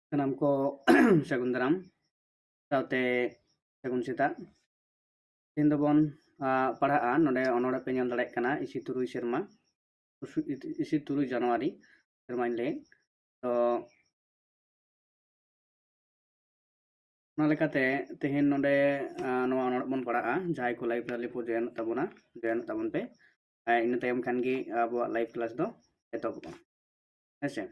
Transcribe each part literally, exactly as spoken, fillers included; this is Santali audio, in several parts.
ᱥᱟᱱᱟᱢ ᱠᱚ ᱥᱟᱹᱜᱩᱱ ᱫᱟᱨᱟᱢ ᱥᱟᱶᱛᱮ ᱥᱟᱹᱜᱩᱱ ᱥᱮᱛᱟᱜ᱾ ᱛᱮᱦᱮᱧ ᱫᱚᱵᱚᱱ, ᱟ, ᱯᱟᱲᱦᱟᱜᱼᱟ ᱱᱚᱰᱮ ᱚᱱᱚᱬᱦᱮ ᱯᱮ ᱧᱮᱞ ᱫᱟᱲᱮᱭᱟᱜ ᱠᱟᱱᱟ, ᱤᱥᱤ ᱛᱩᱨᱩᱭ ᱥᱮᱨᱢᱟ, ᱤᱥᱤ ᱛᱩᱨᱩᱭ ᱡᱟᱱᱩᱣᱟᱨᱤ ᱥᱮᱨᱢᱟᱧ ᱞᱟᱹᱭᱮᱫ᱾ ᱛᱚ, ᱚᱱᱟ ᱞᱮᱠᱟᱛᱮ ᱛᱮᱦᱮᱧ ᱱᱚᱰᱮ, ᱟ, ᱱᱚᱣᱟ ᱚᱱᱚᱬᱦᱮ ᱵᱚᱱ ᱯᱟᱲᱦᱟᱜᱼᱟ᱾ ᱡᱟᱦᱟᱸᱭ ᱠᱚ live ᱨᱮ ᱯᱮ join ᱚᱜ ᱛᱟᱵᱚᱱᱟ, join ᱚᱜ ᱛᱟᱵᱚᱱ ᱯᱮ᱾ ᱟᱨ ᱤᱱᱟᱹ ᱛᱟᱭᱚᱢ ᱠᱷᱟᱱ ᱜᱮ ᱟᱵᱚᱣᱟᱜ live class ᱫᱚ ᱮᱛᱚᱦᱚᱵᱚᱜᱼᱟ᱾ ᱦᱮᱸ ᱥᱮ?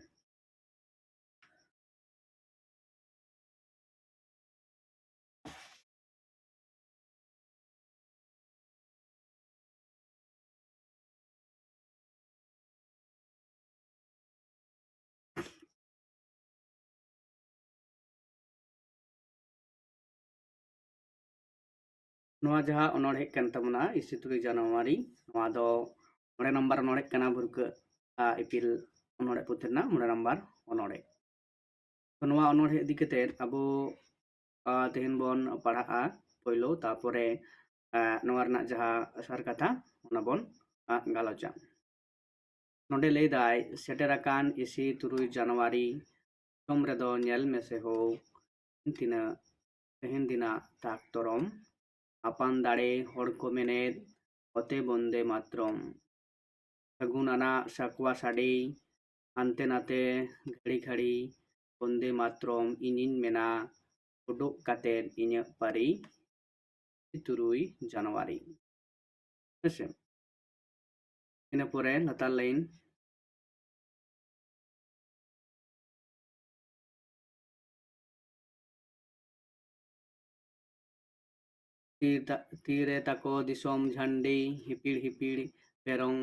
ᱱᱚᱣᱟ ᱡᱟᱦᱟᱸ ᱚᱱᱚᱬᱦᱮ ᱠᱟᱱ ᱛᱟᱵᱚᱱᱟ, ᱤᱥᱤ ᱛᱩᱨᱩᱭ ᱡᱟᱱᱩᱣᱟᱨᱤ, ᱱᱚᱣᱟ ᱫᱚ ᱢᱚᱬᱮ ᱱᱟᱢᱵᱟᱨ ᱚᱱᱚᱬᱦᱮ ᱠᱟᱱᱟ, ᱵᱷᱩᱨᱠᱟᱹᱜ, ᱟ, ᱤᱯᱤᱞ ᱚᱱᱚᱬᱦᱮ ᱯᱩᱛᱷᱤ ᱨᱮᱱᱟᱜ ᱢᱚᱬᱮ ᱱᱟᱢᱵᱟᱨ ᱚᱱᱚᱬᱦᱮ᱾ ᱛᱚ, ᱱᱚᱣᱟ ᱚᱱᱚᱬᱦᱮ ᱤᱫᱤ ᱠᱟᱛᱮ ᱟᱵᱚ, ᱟ, ᱛᱮᱦᱮᱧ ᱵᱚᱱ ᱯᱟᱲᱦᱟᱜᱼᱟ ᱯᱳᱭᱞᱳ, ᱛᱟᱨᱯᱚᱨᱮ, ᱟ, ᱱᱚᱣᱟ ᱨᱮᱱᱟᱜ ᱡᱟᱦᱟᱸ ᱥᱟᱨ ᱠᱟᱛᱷᱟ, ᱚᱱᱟ ᱵᱚᱱ, ᱟ, ᱜᱟᱞᱚᱪᱟ᱾ ᱱᱚᱰᱮ ᱞᱟᱹᱭ ᱫᱟᱭ, ᱥᱮᱴᱮᱨ ᱟᱠᱟᱱ ᱤᱥᱤ ᱛᱩᱨᱩᱭ ᱡᱟᱱᱩᱣᱟᱨᱤ, ᱫᱤᱥᱚᱢ ᱨᱮᱫᱚ ᱧᱮᱞ ᱢᱮᱥᱮ ᱦᱳ, ᱛᱤᱱᱟᱹᱜ ᱛᱮᱦᱮᱧ ᱫᱤᱱᱟᱜ ᱛᱟᱠ ᱛᱚᱨᱚᱢ, ᱟᱯᱟᱱ ᱫᱟᱲᱮ ᱦᱚᱲ ᱠᱚ ᱢᱮᱱᱮᱫ, ᱚᱛᱮ ᱵᱚᱱᱫᱮ ᱢᱟᱛᱨᱚᱢ᱾ ᱥᱟᱹᱜᱩᱱ ᱟᱱᱟᱜ ᱥᱟᱠᱣᱟ ᱥᱟᱰᱮ, ᱦᱟᱱᱛᱮ ᱱᱟᱛᱮ ᱜᱷᱟᱹᱲᱤ ᱜᱷᱟᱹᱲᱤ, ᱵᱚᱱᱫᱮ ᱢᱟᱛᱨᱚᱢ ᱤᱧᱤᱧ ᱢᱮᱱᱟ, ᱩᱰᱩᱠ ᱠᱟᱛᱮᱫ ᱤᱧᱟᱹᱜ ᱯᱟᱹᱨᱤ, ᱛᱩᱨᱩᱭ ᱡᱟᱱᱩᱣᱟᱨᱤ᱾ ᱦᱮᱸᱥᱮ? ᱤᱱᱟᱹ ᱯᱚᱨᱮ ᱞᱟᱛᱟᱨ line, ᱛᱤ ᱛᱟ-, ᱛᱤᱨᱮ ᱛᱟᱠᱚ ᱫᱤᱥᱚᱢ ᱡᱷᱟᱱᱰᱤ, ᱦᱤᱯᱤᱲ ᱦᱤᱯᱤᱲ ᱯᱮᱨᱚᱝ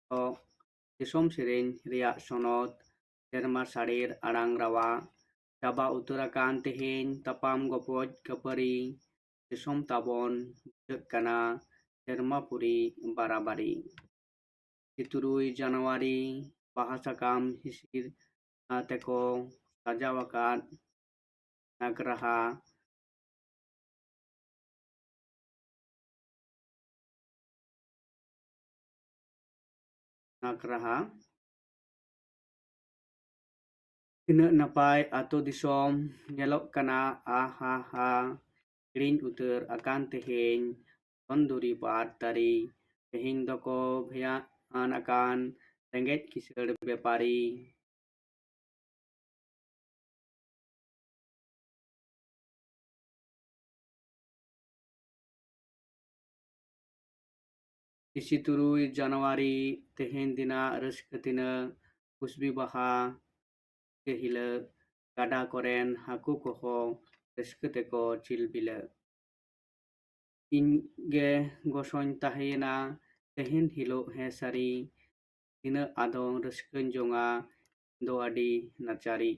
ᱠᱚ, ᱫᱤᱥᱚᱢ ᱥᱮᱨᱮᱧ ᱨᱮᱭᱟᱜ ᱥᱚᱱᱚᱛ, ᱥᱮᱨᱢᱟ ᱥᱟᱰᱮᱨ ᱟᱲᱟᱝ ᱨᱟᱣᱟ, ᱪᱟᱵᱟ ᱩᱛᱟᱹᱨ ᱟᱠᱟᱱ ᱛᱮᱦᱮᱧ ᱛᱟᱯᱟᱢ ᱜᱚᱯᱚᱡ ᱠᱟᱹᱯᱟᱹᱨᱤ, ᱫᱤᱥᱚᱢ ᱛᱟᱵᱚᱱ ᱵᱩᱡᱷᱟᱹᱜ ᱠᱟᱱᱟ ᱥᱮᱨᱢᱟ ᱯᱩᱨᱤ ᱵᱟᱨᱟᱵᱟᱨᱤ᱾ ᱛᱩᱨᱩᱭ ᱡᱟᱱᱩᱣᱟᱨᱤ, ᱵᱟᱦᱟ ᱥᱟᱠᱟᱢ ᱦᱤᱥᱤᱨ ᱛᱮᱠᱚ ᱥᱟᱡᱟᱣ ᱟᱠᱟᱫ ᱱᱟᱜᱽᱨᱟᱦᱟ, ᱱᱟᱜᱽᱨᱟᱦᱟ, ᱛᱤᱱᱟᱹᱜ ᱱᱟᱯᱟᱭ ᱟᱛᱳ ᱫᱤᱥᱚᱢ ᱧᱮᱞᱚᱜ ᱠᱟᱱᱟ, ᱟᱦᱟᱦᱟ᱾ ᱦᱤᱲᱤᱧ ᱩᱛᱟᱹᱨ ᱟᱠᱟᱱ ᱛᱮᱦᱮᱧ ᱫᱷᱚᱱ ᱫᱩᱨᱤᱵ ᱟᱨ ᱛᱟᱹᱨᱤ᱾ ᱛᱮᱦᱮᱧ ᱫᱚᱠᱚ ᱵᱷᱮᱭᱟᱱ ᱟᱠᱟᱱ ᱨᱮᱸᱜᱮᱡ ᱠᱤᱥᱟᱹᱬ ᱵᱮᱯᱟᱨᱤ᱾ ᱤᱥᱤ ᱛᱩᱨᱩᱭ ᱡᱟᱱᱩᱣᱟᱨᱤ, ᱛᱮᱦᱮᱧ ᱫᱤᱱᱟᱜ ᱨᱟᱹᱥᱠᱟᱹ ᱛᱤᱱᱟᱹᱜ ᱠᱩᱥᱵᱤ ᱵᱟᱦᱟ, ᱡᱮ ᱦᱤᱞᱟᱹᱜ ᱜᱟᱰᱟ ᱠᱚᱨᱮᱱ ᱦᱟᱹᱠᱩ ᱠᱚᱦᱚᱸ ᱨᱟᱹᱥᱠᱟᱹ ᱛᱮᱠᱚ ᱪᱤᱞᱵᱤᱞᱟᱹᱜ᱾ ᱤᱧ ᱜᱮ ᱜᱚᱥᱚᱧ ᱛᱟᱦᱮᱸᱭᱮᱱᱟ ᱛᱮᱦᱮᱧ ᱦᱤᱞᱳᱜ ᱦᱮᱸ ᱥᱟᱹᱨᱤ, ᱛᱤᱱᱟᱹᱜ ᱟᱫᱚ ᱨᱟᱹᱥᱠᱟᱹᱧ ᱡᱚᱝᱟ ᱫᱚ ᱟᱹᱰᱤ ᱱᱟᱪᱟᱨᱤ᱾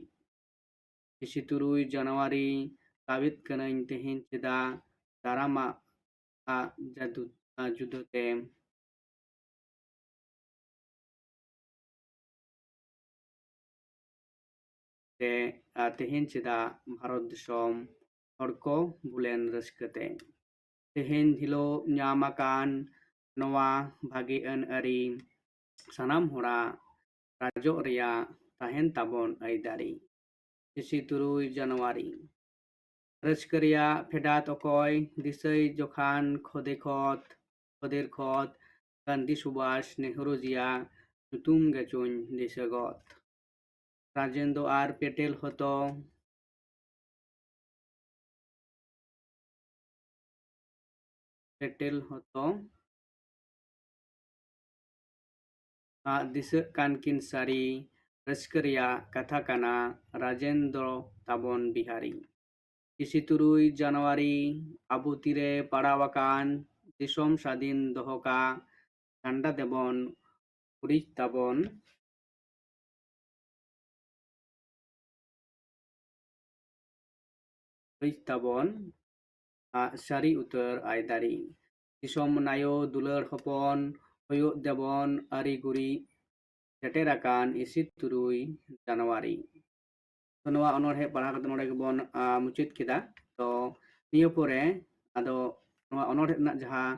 ᱤᱥᱤ ᱛᱩᱨᱩᱭ ᱡᱟᱱᱩᱣᱟᱨᱤ, ᱛᱟᱵᱤᱫ ᱠᱟᱹᱱᱟᱹᱧ ᱛᱮᱦᱮᱧ ᱪᱮᱫᱟᱜ ᱫᱟᱨᱟᱢᱟᱜ ᱟᱜ ᱡᱟᱹᱫᱩ ᱡᱩᱫᱟᱹ ᱛᱮ᱾ ᱛᱮ, ᱟᱨ ᱛᱮᱦᱮᱧ ᱪᱮᱫᱟᱜ ᱵᱷᱟᱨᱚᱛ ᱫᱤᱥᱚᱢ ᱦᱚᱲ ᱠᱚ ᱵᱩᱞᱮᱱ ᱨᱟᱹᱥᱠᱟᱹ ᱛᱮ? ᱛᱮᱦᱮᱧ ᱦᱤᱞᱳᱜ ᱧᱟᱢ ᱟᱠᱟᱱ ᱱᱚᱣᱟ ᱵᱷᱟᱜᱮ ᱟᱹᱱ ᱟᱹᱨᱤ ᱥᱟᱱᱟᱢ ᱦᱚᱲᱟᱜ ᱨᱟᱡᱚᱜ ᱨᱮᱭᱟᱜ ᱛᱟᱦᱮᱱ ᱛᱟᱵᱚᱱ ᱟᱹᱭᱫᱟᱹᱨᱤ᱾ ᱤᱥᱤ ᱛᱩᱨᱩᱭ ᱡᱟᱱᱩᱣᱟᱨᱤ, ᱨᱟᱹᱥᱠᱟᱹ ᱨᱮᱭᱟᱜ ᱯᱷᱮᱰᱟᱛ ᱚᱠᱚᱭ ᱫᱤᱥᱟᱹᱭ ᱡᱚᱠᱷᱟᱱ ᱠᱷᱚᱫᱮ ᱠᱷᱚᱛ, ᱠᱷᱚᱫᱮᱨ ᱠᱷᱚᱛ, ᱜᱟᱱᱫᱷᱤ ᱥᱩᱵᱷᱟᱥ ᱱᱮᱦᱨᱩ ᱡᱤᱭᱟ ᱧᱩᱛᱩᱢ ᱜᱮᱪᱚᱧ ᱫᱤᱥᱟᱹ ᱜᱚᱫ᱾ ᱨᱟᱡᱮᱱᱫᱨᱚ ᱟᱨ ᱯᱮᱴᱮᱞ ᱦᱚᱛᱚ, ᱯᱮᱴᱮᱞ ᱦᱚᱛᱚ ᱟᱜ ᱫᱤᱥᱟᱹᱜ ᱠᱟᱱ ᱠᱤᱱ ᱥᱟᱹᱨᱤ ᱨᱟᱹᱥᱠᱟᱹ ᱨᱮᱭᱟᱜ ᱠᱟᱛᱷᱟ ᱠᱟᱱᱟ ᱨᱟᱡᱮᱱᱫᱨᱚ ᱛᱟᱵᱚᱱ ᱵᱤᱦᱟᱨᱤ᱾ ᱤᱥᱤ ᱛᱩᱨᱩᱭ ᱡᱟᱱᱩᱣᱟᱨᱤ, ᱟᱵᱚ ᱛᱤᱨᱮ ᱯᱟᱲᱟᱣ ᱟᱠᱟᱱ ᱫᱤᱥᱚᱢ ᱥᱟᱹᱫᱷᱤᱱ ᱫᱚᱦᱚ ᱠᱟᱜ ᱰᱟᱱᱰᱟ ᱫᱮᱵᱚᱱ ᱩᱨᱤᱡ ᱛᱟᱵᱚᱱ, ᱩᱨᱤᱡ ᱛᱟᱵᱚᱱ ᱟᱜ ᱥᱟᱹᱨᱤ ᱩᱛᱟᱹᱨ ᱟᱹᱭᱫᱟᱹᱨᱤ᱾ ᱫᱤᱥᱚᱢ ᱱᱟᱭᱚ ᱫᱩᱞᱟᱹᱲ ᱦᱚᱯᱚᱱ ᱦᱩᱭᱩᱜ ᱫᱮᱵᱚᱱ ᱟᱹᱨᱤ ᱜᱩᱨᱤ ᱥᱮᱴᱮᱨ ᱟᱠᱟᱱ ᱤᱥᱤ ᱛᱩᱨᱩᱭ ᱡᱟᱱᱩᱣᱟᱨᱤ᱾ ᱛᱚ, ᱱᱚᱣᱟ ᱚᱱᱚᱬᱦᱮ ᱯᱟᱲᱦᱟᱣ ᱠᱟᱛᱮ ᱱᱚᱰᱮ ᱜᱮᱵᱚᱱ, ᱟ, ᱢᱩᱪᱟᱹᱫ ᱠᱮᱫᱟ᱾ ᱛᱚ, ᱱᱤᱭᱟᱹ ᱯᱚᱨᱮ ᱟᱫᱚ ᱱᱚᱣᱟ ᱚᱱᱚᱬᱦᱮ ᱨᱮᱱᱟᱜ ᱡᱟᱦᱟᱸ,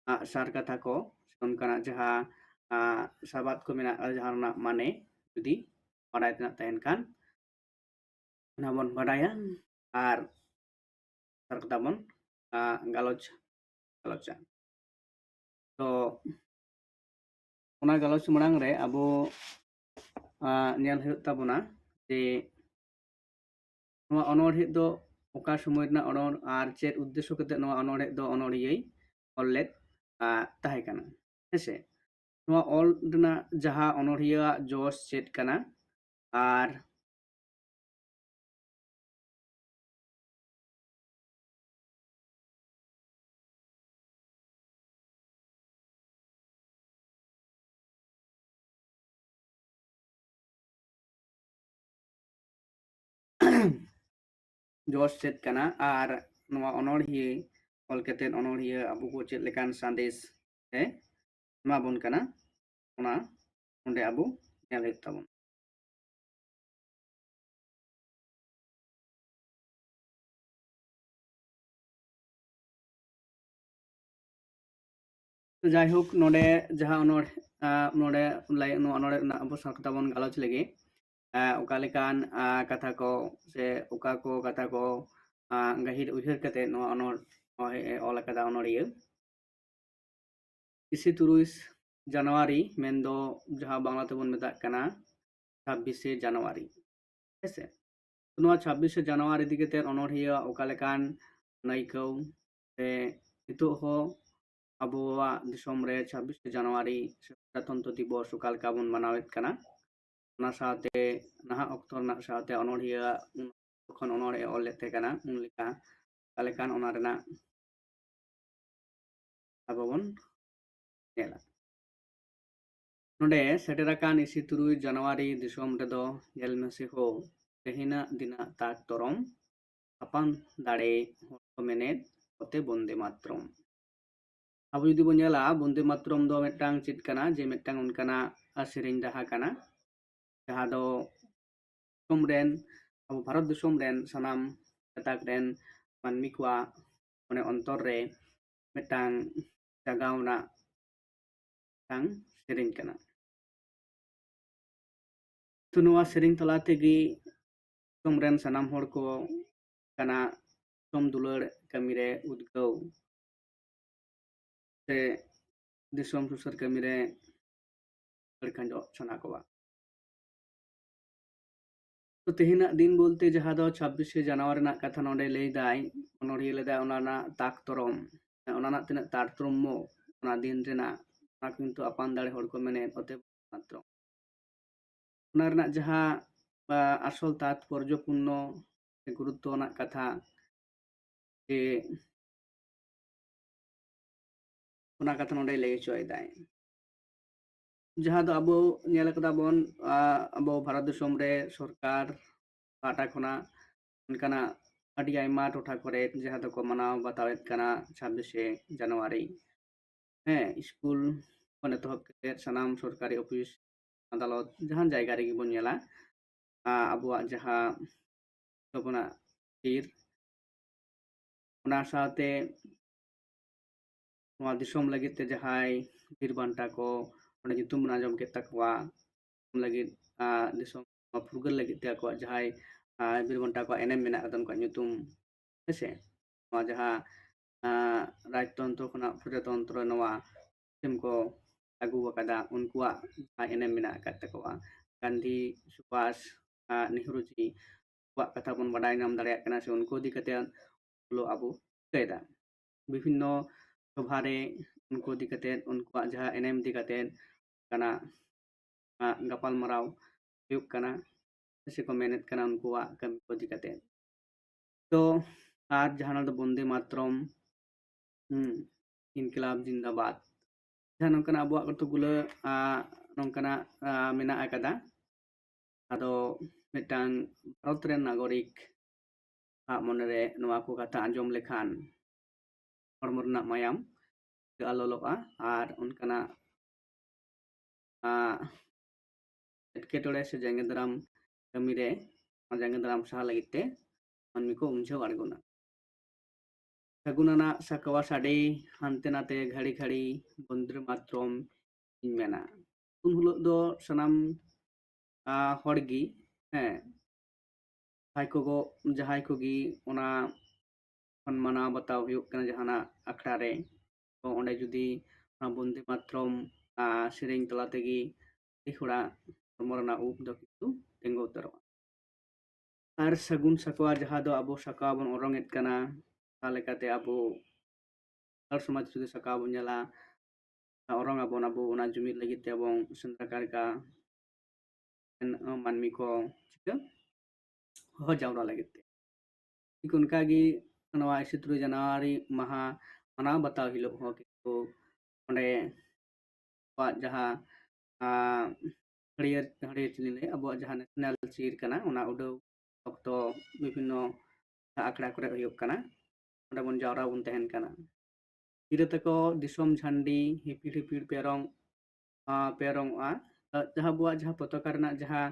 ᱟ, ᱥᱟᱨ ᱠᱟᱛᱷᱟ ᱠᱚ, ᱚᱱᱠᱟᱱᱟᱜ ᱡᱟᱦᱟᱸ, ᱟ, ᱥᱟᱵᱟᱫ ᱠᱚ ᱢᱮᱱᱟᱜᱼᱟ, ᱡᱟᱦᱟᱸ ᱨᱮᱱᱟᱜ ᱢᱟᱱᱮ ᱡᱩᱫᱤ ᱵᱟᱰᱟᱭ ᱛᱮᱱᱟᱜ ᱛᱟᱦᱮᱱ ᱠᱷᱟᱱ, ᱚᱱᱟ ᱵᱚᱱ ᱵᱟᱰᱟᱭᱟ ᱟᱨ ᱥᱟᱨ ᱠᱟᱛᱷᱟ ᱵᱚᱱ ᱜᱟᱞᱚᱪ ᱜᱟᱞᱚᱪᱟ᱾ ᱛᱚ ᱚᱱᱟ ᱜᱟᱞᱚᱪ ᱢᱟᱲᱟᱝ ᱨᱮ ᱟᱵᱚ ᱧᱮᱞ ᱦᱩᱭᱩᱜ ᱛᱟᱵᱚᱱᱟ ᱡᱮ ᱱᱚᱣᱟ ᱚᱱᱚᱬᱦᱮ ᱫᱚ ᱚᱠᱟ ᱥᱚᱢᱚᱭ ᱨᱮᱱᱟᱜ ᱚᱱᱚᱬ ᱟᱨ ᱪᱮᱫ ᱩᱫᱽᱫᱮᱥᱥᱚ ᱠᱟᱛᱮ ᱱᱚᱣᱟ ᱚᱱᱚᱬᱦᱮ ᱫᱚ ᱚᱱᱚᱬᱦᱤᱭᱟᱹᱭ ᱚᱞ ᱞᱮᱫ ᱛᱟᱦᱮᱸ ᱠᱟᱱᱟ᱾ ᱦᱮᱸᱥᱮ, ᱱᱚᱣᱟ ᱚᱞ ᱨᱮᱱᱟᱜ ᱡᱟᱦᱟᱸ ᱚᱱᱚᱬᱦᱤᱭᱟᱹᱣᱟᱜ ᱡᱚᱥ ᱪᱮᱫ ᱠᱟᱱᱟ ᱟᱨ ᱡᱚᱥ ᱪᱮᱫ ᱠᱟᱱᱟ ᱟᱨ ᱱᱚᱣᱟ ᱚᱱᱚᱬᱦᱤᱭᱟᱹ ᱚᱞ ᱠᱟᱛᱮᱫ ᱚᱱᱚᱬᱦᱤᱭᱟᱹ ᱟᱵᱚ ᱠᱚ ᱪᱮᱫ ᱞᱮᱠᱟᱱ ᱥᱟᱸᱫᱮᱥ ᱮ ᱮᱢᱟ ᱵᱚᱱ ᱠᱟᱱᱟ, ᱚᱱᱟ ᱚᱸᱰᱮ ᱟᱵᱚ ᱧᱮᱞ ᱦᱩᱭᱩᱜ ᱛᱟᱵᱚᱱᱟ᱾ ᱡᱟᱭᱦᱳᱠ, ᱱᱚᱰᱮ ᱡᱟᱦᱟᱸ ᱚᱱᱚᱲ-, ᱟᱸ, ᱱᱚᱰᱮ ᱞᱟᱭ-, ᱱᱚᱣᱟ ᱚᱱᱚᱲᱦᱮ ᱨᱮᱱᱟᱜ ᱟᱵᱚ ᱥᱟᱶᱛᱟ ᱵᱚᱱ ᱜᱟᱞᱚᱪ ᱞᱟᱹᱜᱤᱫ, ᱟᱸ, ᱚᱠᱟ ᱞᱮᱠᱟᱱ, ᱟᱸ, ᱠᱟᱛᱷᱟ ᱠᱚ ᱥᱮ ᱚᱠᱟ ᱠᱚ ᱠᱟᱛᱷᱟ ᱠᱚ, ᱟᱸ, ᱜᱟᱹᱦᱤᱨ ᱩᱭᱦᱟᱹᱨ ᱠᱟᱛᱮ ᱱᱚᱣᱟ ᱚᱱᱚᱲ-, ᱚᱱᱚᱲᱦᱮ ᱮ ᱚᱞ ᱟᱠᱟᱫᱟ ᱚᱱᱚᱲᱦᱤᱭᱟᱹ᱾ ᱤᱥᱤ ᱛᱩᱨᱩᱭ ᱡᱟᱱᱩᱣᱟᱨᱤ, ᱢᱮᱱᱫᱚ ᱡᱟᱦᱟᱸ ᱵᱟᱝᱞᱟ ᱛᱮᱵᱚᱱ ᱢᱮᱛᱟᱜ ᱠᱟᱱᱟ ᱪᱷᱟᱵᱵᱤᱥᱮ ᱡᱟᱱᱩᱣᱟᱨᱤ, ᱦᱮᱸᱥᱮ᱾ ᱱᱚᱣᱟ ᱪᱷᱟᱵᱵᱤᱥᱮ ᱡᱟᱱᱩᱣᱟᱨᱤ ᱤᱫᱤ ᱠᱟᱛᱮ ᱚᱱᱚᱲᱦᱤᱭᱟᱹ ᱚᱠᱟ ᱞᱮᱠᱟᱱ ᱟᱹᱭᱠᱟᱹᱣ ᱥᱮ ᱱᱤᱛᱚᱜ ᱦᱚᱸ ᱟᱵᱚᱣᱟᱜ ᱫᱤᱥᱚᱢ ᱨᱮ ᱪᱷᱟᱵᱵᱤᱥᱮ ᱡᱟᱱᱩᱣᱟᱨᱤ ᱥᱟᱫᱷᱟᱨᱚᱱᱛᱚ ᱫᱤᱵᱚᱥ ᱚᱠᱟ ᱞᱮᱠᱟ ᱵᱚᱱ ᱢᱟᱱᱟᱣᱮᱫ ᱠᱟᱱᱟ, ᱚᱱᱟ ᱥᱟᱶᱛᱮ ᱱᱟᱦᱟᱜ ᱚᱠᱛᱚ ᱨᱮᱱᱟᱜ ᱥᱟᱶᱛᱮ ᱚᱱᱚᱲᱦᱤᱭᱟᱹ ᱩᱱ ᱡᱚᱠᱷᱚᱱ ᱚᱱᱚᱲᱦᱮ ᱚᱞ ᱞᱮᱫ ᱛᱟᱦᱮᱸ ᱠᱟᱱᱟ, ᱩᱱ ᱞᱮᱠᱟ ᱚᱠᱟ ᱞᱮᱠᱟᱱ ᱚᱱᱟ ᱨᱮᱱᱟᱜ ᱟᱵᱚ ᱵᱚᱱ ᱧᱮᱞᱟ᱾ ᱱᱚᱰᱮ ᱥᱮᱴᱮᱨ ᱟᱠᱟᱱ ᱤᱥᱤ ᱛᱩᱨᱩᱭ ᱡᱟᱱᱩᱣᱟᱨᱤ ᱫᱤᱥᱚᱢ ᱨᱮᱫᱚ ᱧᱮᱞ ᱢᱮᱥᱮ ᱦᱳ, ᱛᱮᱦᱮᱧᱟᱜ ᱫᱤᱱᱟᱜ ᱛᱟᱠ ᱛᱚᱨᱚᱢ, ᱟᱯᱟᱱ ᱫᱟᱲᱮ ᱦᱚᱲ ᱠᱚ ᱢᱮᱱᱮᱫ ᱠᱚᱛᱮ ᱵᱚᱱᱫᱮ ᱢᱟᱛᱨᱚᱢ᱾ ᱟᱵᱚ ᱡᱩᱫᱤ ᱵᱚᱱ ᱧᱮᱞᱟ, ᱵᱚᱱᱫᱮ ᱢᱟᱛᱨᱚᱢ ᱫᱚ ᱢᱤᱫᱴᱟᱝ ᱪᱮᱫ ᱠᱟᱱᱟ, ᱡᱮ ᱢᱤᱫᱴᱟᱝ ᱚᱱᱠᱟᱱᱟᱜ ᱥᱮᱨᱮᱧ ᱨᱟᱦᱟ ᱠᱟᱱᱟ, ᱡᱟᱦᱟᱸ ᱫᱚ ᱫᱤᱥᱚᱢ ᱨᱮᱱ, ᱟᱵᱚ ᱵᱷᱟᱨᱚᱛ ᱫᱤᱥᱚᱢ ᱨᱮᱱ ᱥᱟᱱᱟᱢ ᱜᱟᱛᱟᱠ ᱨᱮᱱ ᱢᱟᱹᱱᱢᱤ ᱠᱚᱣᱟᱜ ᱢᱚᱱᱮ ᱚᱱᱛᱚᱨ ᱨᱮ ᱢᱤᱫᱴᱟᱝ ᱡᱟᱜᱟᱣ ᱨᱮᱱᱟᱜ ᱢᱤᱫᱴᱟᱝ ᱥᱮᱨᱮᱧ ᱠᱟᱱᱟ᱾ ᱛᱚ ᱱᱚᱣᱟ ᱥᱮᱨᱮᱧ ᱛᱟᱞᱟ ᱛᱮᱜᱮ ᱫᱤᱥᱚᱢ ᱨᱮᱱ ᱥᱟᱱᱟᱢ ᱦᱚᱲ ᱠᱚ ᱠᱟᱱᱟ ᱫᱤᱥᱚᱢ ᱫᱩᱞᱟᱹᱲ ᱠᱟᱹᱢᱤ ᱨᱮ ᱩᱫᱽᱜᱟᱹᱣ ᱥᱮ ᱫᱤᱥᱚᱢ ᱥᱩᱥᱟᱹᱨ ᱠᱟᱹᱢᱤ ᱨᱮ ᱫᱟᱹᱲ ᱠᱷᱟᱸᱡᱚᱜ ᱥᱟᱱᱟ ᱠᱚᱣᱟ᱾ ᱛᱚ ᱛᱮᱦᱮᱧᱟᱜ ᱫᱤᱱ ᱵᱚᱞᱛᱮ ᱡᱟᱦᱟᱸ ᱫᱚ ᱪᱷᱟᱵᱵᱤᱥᱮ ᱡᱟᱱᱩᱣᱟᱨᱤ ᱨᱮᱱᱟᱜ ᱠᱟᱛᱷᱟ ᱱᱚᱰᱮ ᱞᱟᱹᱭ ᱫᱟᱭ, ᱚᱱᱚᱲᱦᱤᱭᱟᱹ ᱞᱟᱹᱭ ᱫᱟᱭ ᱚᱱᱟ ᱨᱮᱱᱟᱜ ᱛᱟᱠ ᱛᱚᱨᱚᱢ, ᱚᱱᱟ ᱨᱮᱱᱟᱜ ᱛᱤᱱᱟᱹᱜ ᱛᱟᱨᱛᱚᱢᱢᱚ ᱚᱱᱟ ᱫᱤᱱ ᱨᱮᱱᱟᱜ, ᱚᱱᱟ ᱠᱤᱱᱛᱩ ᱟᱯᱟᱱ ᱫᱟᱲᱮ ᱦᱚᱲ ᱠᱚ ᱢᱮᱱᱮᱫ ᱚᱛᱮ ᱢᱟᱛᱨᱚ ᱚᱱᱟ ᱨᱮᱱᱟᱜ ᱡᱟᱦᱟᱸ, ᱟ, ᱟᱥᱚᱞ ᱛᱟᱛᱯᱚᱨᱡᱚᱯᱩᱨᱱᱚ ᱥᱮ ᱜᱩᱨᱩᱛᱛᱚ ᱟᱱᱟᱜ ᱠᱟᱛᱷᱟ ᱡᱮ ᱚᱱᱟ ᱠᱟᱛᱷᱟ ᱱᱚᱰᱮ ᱞᱟᱹᱭ ᱦᱚᱪᱚᱭᱮᱫᱟᱭ᱾ ᱡᱟᱦᱟᱸ ᱫᱚ ᱟᱵᱚ ᱧᱮᱞ ᱠᱟᱫᱟ ᱵᱚᱱ, ᱟ, ᱟᱵᱚ ᱵᱷᱟᱨᱚᱛ ᱫᱤᱥᱚᱢ ᱨᱮ ᱥᱚᱨᱠᱟᱨ ᱯᱟᱦᱴᱟ ᱠᱷᱚᱱᱟᱜ ᱚᱱᱠᱟᱱᱟᱜ ᱟᱹᱰᱤ ᱟᱭᱢᱟ ᱴᱚᱴᱷᱟ ᱠᱚᱨᱮ ᱡᱟᱦᱟᱸ ᱫᱚᱠᱚ ᱢᱟᱱᱟᱣ ᱵᱟᱛᱟᱣᱮᱫ ᱠᱟᱱᱟ ᱪᱷᱟᱵᱵᱤᱥᱮ ᱡᱟᱱᱩᱣᱟᱨᱤ᱾ ᱦᱮᱸ, ᱥᱠᱩᱞ ᱠᱷᱚᱱ ᱮᱛᱚᱦᱚᱵ ᱠᱟᱛᱮ ᱥᱟᱱᱟᱢ ᱥᱚᱨᱠᱟᱨᱤ ᱚᱯᱷᱤᱥ, ᱟᱫᱟᱞᱚᱛ, ᱡᱟᱦᱟᱸ ᱡᱟᱭᱜᱟ ᱨᱮᱜᱮ ᱵᱚᱱ ᱧᱮᱞᱟ, ᱟ, ᱟᱵᱚᱣᱟᱜ ᱡᱟᱦᱟᱸ ᱛᱟᱵᱚᱱᱟ ᱵᱤᱨ, ᱚᱱᱟ ᱥᱟᱶᱛᱮ ᱱᱚᱣᱟ ᱫᱤᱥᱚᱢ ᱞᱟᱹᱜᱤᱫ ᱛᱮ ᱡᱟᱦᱟᱸᱭ ᱵᱤᱨ ᱵᱟᱱᱴᱟ ᱠᱚ ᱚᱸᱰᱮ ᱧᱩᱛᱩᱢ ᱵᱚᱱ ᱟᱸᱡᱚᱢ ᱠᱮᱫ ᱛᱟᱠᱚᱣᱟ, ᱞᱟᱹᱜᱤᱫ, ᱟ, ᱫᱤᱥᱚᱢ ᱯᱷᱩᱨᱜᱟᱹᱞ ᱞᱟᱹᱜᱤᱫ ᱛᱮ ᱟᱠᱚᱣᱟᱜ ᱡᱟᱦᱟᱸᱭ, ᱟ, ᱵᱤᱨ ᱵᱟᱱᱴᱟ ᱠᱚᱣᱟᱜ ᱮᱱᱮᱢ ᱢᱮᱱᱟᱜ ᱠᱟᱫᱟ ᱩᱱᱠᱩᱣᱟᱜ ᱧᱩᱛᱩᱢ, ᱦᱮᱸᱥᱮ? ᱱᱚᱣᱟ ᱡᱟᱦᱟᱸ, ᱟ, ᱨᱟᱡᱽᱛᱚᱱᱛᱨᱚ ᱠᱷᱚᱱᱟᱜ ᱯᱨᱚᱡᱟᱛᱚᱱᱛᱨᱚ ᱱᱚᱣᱟ ᱥᱤᱥᱴᱮᱢ ᱠᱚ ᱟᱹᱜᱩ ᱟᱠᱟᱫᱟ, ᱩᱱᱠᱩᱣᱟᱜ ᱡᱟᱦᱟᱸ ᱮᱱᱮᱢ ᱢᱮᱱᱟᱜ ᱟᱠᱟᱫ ᱛᱟᱠᱚᱣᱟ, ᱜᱟᱱᱫᱷᱤ, ᱥᱩᱵᱷᱟᱥ, ᱟ, ᱱᱮᱦᱨᱩ ᱡᱤ, ᱩᱱᱠᱩᱣᱟᱜ ᱠᱟᱛᱷᱟ ᱵᱚᱱ ᱵᱟᱰᱟᱭ ᱧᱟᱢ ᱫᱟᱲᱮᱭᱟᱜ ᱠᱟᱱᱟ, ᱥᱮ ᱩᱱᱠᱩ ᱤᱫᱤ ᱠᱟᱛᱮ ᱦᱚᱞᱳ ᱟᱵᱚ ᱴᱷᱤᱠᱟᱹᱭᱮᱫᱟ᱾ ᱵᱤᱵᱷᱤᱱᱱᱚ ᱥᱚᱵᱷᱟ ᱨᱮ ᱩᱱᱠᱩ ᱤᱫᱤ ᱠᱟᱛᱮ, ᱩᱱᱠᱩᱣᱟᱜ ᱡᱟᱦᱟᱸ ᱮᱱᱮᱢ ᱤᱫᱤ ᱠᱟᱛᱮ ᱠᱟᱱᱟ, ᱟ, ᱜᱟᱯᱟᱞᱢᱟᱨᱟᱣ ᱦᱩᱭᱩᱜ ᱠᱟᱱᱟ, ᱥᱮ ᱠᱚ ᱢᱮᱱᱮᱫ ᱠᱟᱱᱟ ᱩᱱᱠᱩᱣᱟᱜ ᱠᱟᱹᱢᱤ ᱠᱚ ᱤᱫᱤ ᱠᱟᱛᱮ᱾ ᱛᱚ ᱟᱨ ᱡᱟᱦᱟᱸ ᱫᱚ ᱵᱚᱱᱫᱮ ᱢᱟᱛᱨᱚᱢ, ᱦᱩᱸ, ᱤᱱᱠᱤᱞᱟᱵ ᱡᱤᱱᱫᱟᱵᱟᱫ, ᱡᱟᱦᱟᱸ ᱱᱚᱝᱠᱟᱱᱟᱜ ᱟᱵᱚᱣᱟᱜ ᱠᱚᱛᱚᱠ ᱜᱩᱞᱟᱹ, ᱟ, ᱱᱚᱝᱠᱟᱱᱟᱜ, ᱟ, ᱢᱮᱱᱟᱜ ᱟᱠᱟᱫᱟ᱾ ᱟᱫᱚ ᱢᱤᱫᱴᱟᱝ ᱵᱷᱟᱨᱚᱛ ᱨᱮᱱ ᱱᱟᱜᱚᱨᱤᱠ ᱟᱜ ᱢᱚᱱᱮᱨᱮ ᱱᱚᱣᱟ ᱠᱚ ᱠᱟᱛᱷᱟ ᱟᱸᱡᱚᱢ ᱞᱮᱠᱷᱟᱱ ᱦᱚᱲᱢᱚ ᱨᱮᱱᱟᱜ ᱢᱟᱭᱟᱢ ᱪᱤᱠᱟᱹᱜᱼᱟ, ᱞᱚᱞᱚᱜᱼᱟ, ᱟᱨ ᱚᱱᱠᱟᱱᱟᱜ, ᱟ, ᱮᱴᱠᱮᱴᱚᱬᱮ ᱥᱮ ᱡᱟᱸᱜᱮ ᱫᱟᱨᱟᱢ ᱠᱟᱹᱢᱤ ᱨᱮ, ᱚᱱᱟ ᱡᱟᱸᱜᱮ ᱫᱟᱨᱟᱢ ᱥᱟᱦᱟ ᱞᱟᱹᱜᱤᱫ ᱛᱮ ᱢᱟᱹᱱᱢᱤ ᱠᱚ ᱩᱢᱡᱷᱟᱹᱣ ᱟᱬᱜᱚᱱᱟ᱾ ᱥᱟᱹᱜᱩᱱ ᱟᱱᱟᱜ ᱥᱟᱠᱣᱟ ᱥᱟᱰᱮ ᱦᱟᱱᱛᱮ ᱱᱟᱛᱮ ᱜᱷᱟᱹᱲᱤ ᱜᱷᱟᱹᱲᱤ ᱵᱚᱱᱫᱮ ᱢᱟᱛᱨᱚᱢ ᱤᱧ ᱢᱮᱱᱟ᱾ ᱩᱱ ᱦᱤᱞᱳᱜ ᱫᱚ ᱥᱟᱱᱟᱢ, ᱟ, ᱦᱚᱲ ᱜᱮ, ᱦᱮᱸ, ᱡᱟᱦᱟᱸᱭ ᱠᱚᱜᱚ ᱡᱟᱦᱟᱸᱭ ᱠᱚᱜᱮ ᱚᱱᱟ ᱠᱷᱚᱱ ᱢᱟᱱᱟᱣ ᱵᱟᱛᱟᱣ ᱦᱩᱭᱩᱜ ᱠᱟᱱᱟ ᱡᱟᱦᱟᱱᱟᱜ ᱟᱠᱷᱲᱟ ᱨᱮ, ᱛᱚ ᱚᱸᱰᱮ ᱡᱩᱫᱤ ᱚᱱᱟ ᱵᱚᱱᱫᱮ ᱢᱟᱛᱨᱚᱢ ᱥᱮᱨᱮᱧ ᱛᱟᱞᱟ ᱛᱮᱜᱮ ᱟᱹᱰᱤ ᱦᱚᱲᱟᱜ ᱦᱚᱲᱢᱚ ᱨᱮᱱᱟᱜ ᱩᱵ ᱫᱚ ᱠᱤᱱᱛᱩ ᱛᱤᱸᱜᱩ ᱩᱛᱟᱹᱨᱚᱜᱼᱟ᱾ ᱟᱨ ᱥᱟᱹᱜᱩᱱ ᱥᱟᱠᱣᱟ ᱡᱟᱦᱟᱸ ᱫᱚ ᱟᱵᱚ ᱥᱟᱠᱣᱟ ᱵᱚᱱ ᱚᱨᱚᱝ ᱮᱫ ᱠᱟᱱᱟ, ᱚᱱᱟ ᱞᱮᱠᱟᱛᱮ ᱟᱵᱚ ᱥᱟᱱᱛᱟᱲ ᱥᱚᱢᱟᱡᱽ ᱡᱩᱫᱤ ᱥᱟᱠᱣᱟ ᱵᱚᱱ ᱧᱮᱞᱟ, ᱚᱨᱚᱝ ᱟᱵᱚᱱ ᱟᱵᱚ ᱚᱱᱟ ᱡᱩᱢᱤᱫ ᱞᱟᱹᱜᱤᱫ ᱛᱮ ᱮᱵᱚᱝ ᱥᱮᱸᱫᱽᱨᱟ ᱠᱟᱨᱠᱟ ᱢᱟᱹᱱᱢᱤ ᱠᱚ ᱪᱤᱠᱟᱹ ᱦᱚᱦᱚ ᱡᱟᱣᱨᱟ ᱞᱟᱹᱜᱤᱫ ᱛᱮ᱾ ᱴᱷᱤᱠ ᱚᱱᱠᱟᱜᱮ ᱱᱚᱣᱟ ᱤᱥᱤ ᱛᱩᱨᱩᱭ ᱡᱟᱱᱩᱣᱟᱨᱤ ᱢᱟᱦᱟ ᱢᱟᱱᱟᱣ ᱵᱟᱛᱟᱣ ᱦᱤᱞᱳᱜ ᱦᱚᱸ ᱠᱤᱱᱛᱩ ᱚᱸᱰᱮ ᱟᱵᱚᱣᱟᱜ ᱡᱟᱦᱟᱸ ᱦᱟᱹᱨᱭᱟᱹᱲ ᱦᱟᱹᱨᱭᱟᱹᱲ ᱪᱤᱞᱤ ᱞᱟᱹᱭ ᱟᱵᱚᱣᱟᱜ ᱡᱟᱦᱟᱸ ᱱᱮᱥᱱᱟᱞ ᱪᱤᱨ ᱠᱟᱱᱟ, ᱚᱱᱟ ᱩᱰᱟᱹᱣ ᱚᱠᱛᱚ ᱵᱤᱵᱷᱤᱱᱱᱚ ᱟᱠᱷᱲᱟ ᱠᱚᱨᱮ ᱦᱩᱭᱩᱜ ᱠᱟᱱᱟ, ᱚᱸᱰᱮ ᱵᱚᱱ ᱡᱟᱣᱨᱟ ᱵᱚᱱ ᱛᱟᱦᱮᱱ ᱠᱟᱱᱟ᱾ ᱜᱤᱨᱟᱹ ᱛᱟᱠᱚ ᱫᱤᱥᱚᱢ ᱡᱷᱟᱱᱰᱤ ᱦᱤᱯᱤᱲ ᱦᱤᱯᱤᱲ ᱯᱮᱨᱚᱝ ᱯᱮᱨᱚᱝᱚᱜᱼᱟ᱾ ᱡᱟᱦᱟᱸ ᱟᱵᱚᱣᱟᱜ ᱡᱟᱦᱟᱸ ᱯᱚᱛᱟᱠᱟ ᱨᱮᱱᱟᱜ ᱡᱟᱦᱟᱸ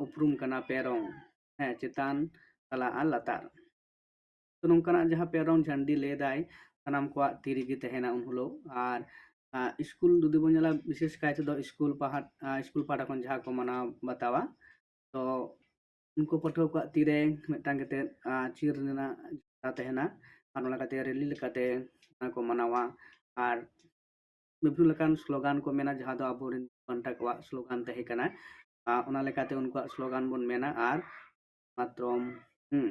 ᱩᱯᱨᱩᱢ ᱠᱟᱱᱟ ᱯᱮᱨᱚᱝ, ᱦᱮᱸ, ᱪᱮᱛᱟᱱ, ᱛᱟᱞᱟ ᱟᱨ ᱞᱟᱛᱟᱨ᱾ ᱛᱚ ᱱᱚᱝᱠᱟᱱᱟᱜ ᱡᱟᱦᱟᱸ ᱯᱮᱨᱚᱝ ᱡᱷᱟᱱᱰᱤ ᱞᱟᱹᱭ ᱫᱟᱭ, ᱥᱟᱱᱟᱢ ᱠᱚᱣᱟᱜ ᱛᱤ ᱨᱮᱜᱮ ᱛᱟᱦᱮᱱᱟ ᱩᱱ ᱦᱤᱞᱳᱜ᱾ ᱟᱨ ᱥᱠᱩᱞ ᱡᱩᱫᱤ ᱵᱚᱱ ᱧᱮᱞᱟ, ᱵᱤᱥᱮᱥ ᱠᱟᱭ ᱛᱮᱫᱚ ᱥᱠᱩᱞ ᱯᱟᱦᱟᱴ ᱥᱠᱩᱞ ᱯᱟᱦᱴᱟ ᱠᱷᱚᱱ ᱡᱟᱦᱟᱸ ᱠᱚ ᱢᱟᱱᱟᱣ ᱵᱟᱛᱟᱣᱟ, ᱛᱚ ᱩᱱᱠᱩ ᱯᱟᱹᱴᱷᱩᱣᱟᱹ ᱠᱚᱣᱟᱜ ᱛᱤᱨᱮ ᱢᱤᱫᱴᱟᱝ ᱠᱟᱛᱮᱫ ᱪᱤᱨ ᱨᱮᱱᱟᱜ ᱡᱟᱦᱟᱸ ᱛᱟᱦᱮᱱᱟ, ᱟᱨ ᱚᱱᱟ ᱠᱟᱛᱮ ᱨᱮᱞᱤ ᱞᱮᱠᱟᱛᱮ ᱚᱱᱟ ᱠᱚ ᱢᱟᱱᱟᱣᱟ᱾ ᱟᱨ ᱵᱤᱵᱷᱤᱱᱱᱚ ᱞᱮᱠᱟᱱ ᱥᱞᱳᱜᱟᱱ ᱠᱚ ᱢᱮᱱᱟ, ᱡᱟᱦᱟᱸ ᱫᱚ ᱟᱵᱚᱨᱮᱱ ᱯᱟᱱᱛᱷᱟ ᱠᱚᱣᱟᱜ ᱥᱞᱳᱜᱟᱱ ᱛᱟᱦᱮᱸ ᱠᱟᱱᱟ᱾ ᱚᱱᱟ ᱞᱮᱠᱟᱛᱮ ᱩᱱᱠᱩᱣᱟᱜ ᱥᱞᱳᱜᱟᱱ ᱵᱚᱱ ᱢᱮᱱᱟ ᱟᱨ ᱢᱟᱛᱨᱚᱢ ᱦᱩᱸ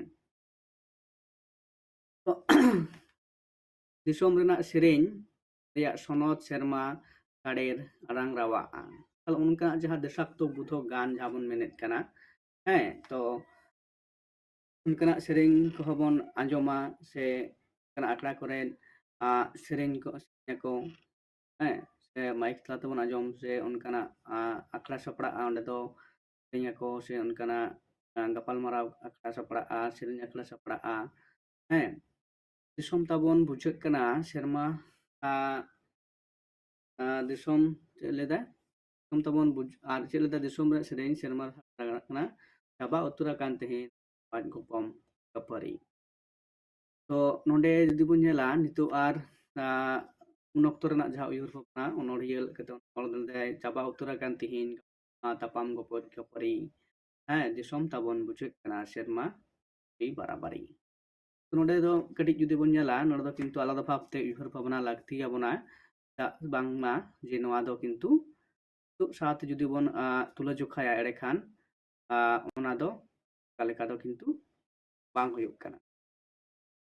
ᱫᱤᱥᱚᱢ ᱨᱮᱱᱟᱜ ᱥᱮᱨᱮᱧ ᱨᱮᱭᱟᱜ ᱥᱚᱱᱚᱛ ᱥᱮᱨᱢᱟ ᱥᱟᱰᱮᱨ ᱟᱲᱟᱝ ᱨᱟᱣᱟᱜᱼᱟ᱾ ᱛᱟᱦᱞᱮ ᱚᱱᱠᱟᱱᱟᱜ ᱡᱟᱦᱟᱸ ᱫᱮᱥᱟᱠᱛᱚ ᱵᱩᱫᱷᱚ ᱜᱟᱱ ᱡᱟᱦᱟᱸ ᱵᱚᱱ ᱢᱮᱱᱮᱫ ᱠᱟᱱᱟ, ᱦᱮᱸ, ᱛᱚ ᱚᱱᱠᱟᱱᱟᱜ ᱥᱮᱨᱮᱧ ᱠᱚᱦᱚᱸ ᱵᱚᱱ ᱟᱸᱡᱚᱢᱟ, ᱥᱮ ᱚᱱᱠᱟᱱᱟᱜ ᱟᱠᱷᱲᱟ ᱠᱚᱨᱮ ᱥᱮᱨᱮᱧ ᱠᱚ ᱥᱮᱨᱮᱧ ᱟᱠᱚ, ᱦᱮᱸ, ᱥᱮ ᱢᱟᱭᱤᱠ ᱛᱟᱞᱟ ᱛᱮᱵᱚᱱ ᱟᱸᱡᱚᱢ, ᱥᱮ ᱚᱱᱠᱟᱱᱟᱜ ᱟᱠᱷᱲᱟ ᱥᱟᱯᱲᱟᱜᱼᱟ, ᱚᱸᱰᱮ ᱫᱚ ᱥᱮᱨᱮᱧ ᱟᱠᱚ, ᱥᱮ ᱚᱱᱠᱟᱱᱟᱜ ᱜᱟᱯᱟᱞᱢᱟᱨᱟᱣ ᱟᱠᱷᱲᱟ ᱥᱟᱯᱲᱟᱜᱼᱟ, ᱥᱮᱨᱮᱧ ᱟᱠᱷᱲᱟ ᱥᱟᱯᱲᱟᱜᱼᱟ, ᱦᱮᱸ᱾ ᱫᱤᱥᱚᱢ ᱛᱟᱵᱚᱱ ᱵᱩᱡᱷᱟᱹᱜ ᱠᱟᱱᱟ ᱥᱮᱨᱢᱟ, ᱫᱤᱥᱚᱢ ᱪᱮᱫ ᱞᱟᱹᱭᱫᱟ? ᱫᱤᱥᱚᱢ ᱛᱟᱵᱚᱱ ᱵᱩᱡ-, ᱟᱨ ᱪᱮᱫ ᱞᱮᱠᱟ ᱫᱤᱥᱚᱢ ᱨᱮ ᱥᱮᱨᱮᱧ ᱥᱮᱨᱢᱟ ᱨᱮ ᱠᱟᱱᱟ, ᱪᱟᱵᱟ ᱩᱛᱟᱹᱨ ᱟᱠᱟᱱ ᱛᱮᱦᱮᱧ ᱯᱟᱸᱪ ᱜᱚᱯᱚᱢ ᱠᱷᱟᱹᱯᱟᱹᱨᱤ᱾ ᱛᱚ ᱱᱚᱰᱮ ᱡᱩᱫᱤ ᱵᱚᱱ ᱧᱮᱞᱟ, ᱱᱤᱛᱚᱜ ᱟᱨ, ᱟᱸ, ᱩᱱ ᱚᱠᱛᱚ ᱨᱮᱱᱟᱜ ᱡᱟᱦᱟᱸ ᱩᱭᱦᱟᱹᱨ ᱵᱷᱟᱵᱽᱱᱟ, ᱚᱱᱚᱲᱦᱤᱭᱟᱹ ᱞᱮᱠᱟᱛᱮ ᱚᱱᱚᱞ ᱞᱮᱫᱟᱭ, ᱪᱟᱵᱟ ᱩᱛᱟᱹᱨ ᱟᱠᱟᱱ ᱛᱮᱦᱮᱧ ᱛᱟᱯᱟᱢ ᱜᱚᱯᱚᱡ ᱠᱷᱟᱹᱯᱟᱹᱨᱤ᱾ ᱦᱮᱸ, ᱫᱤᱥᱚᱢ ᱛᱟᱵᱚᱱ ᱵᱩᱡᱷᱟᱹᱜ ᱠᱟᱱᱟ ᱥᱮᱨᱢᱟ ᱯᱩᱨᱤ ᱵᱟᱨᱟᱵᱟᱨᱤ᱾ ᱛᱚ ᱱᱚᱰᱮ ᱫᱚ ᱠᱟᱹᱴᱤᱡ ᱡᱩᱫᱤ ᱵᱚᱱ ᱧᱮᱞᱟ, ᱱᱚᱰᱮ ᱫᱚ ᱠᱤᱱᱛᱩ ᱟᱞᱟᱫᱟ ᱵᱷᱟᱵᱽᱛᱮ ᱩᱭᱦᱟᱹᱨ ᱵᱷᱟᱵᱽᱱᱟ ᱞᱟᱹᱠᱛᱤ ᱟᱵᱚᱱᱟ᱾ ᱪᱮᱫᱟᱜ ᱵᱟᱝᱢᱟ ᱡᱮ ᱱᱚᱣᱟ ᱫᱚ ᱠᱤᱱᱛᱩ ᱱᱤᱛᱚᱜ ᱥᱟᱶᱛᱮ ᱡᱩᱫᱤ ᱵᱚᱱ, ᱟ, ᱛᱩᱞᱟᱹ ᱡᱚᱠᱷᱟᱭᱟ, ᱮᱲᱮ ᱠᱷᱟᱱ, ᱟ, ᱚᱱᱟ ᱫᱚ ᱚᱱᱠᱟ ᱞᱮᱠᱟ ᱫᱚ ᱠᱤᱱᱛᱩ ᱵᱟᱝ ᱦᱩᱭᱩᱜ ᱠᱟᱱᱟ᱾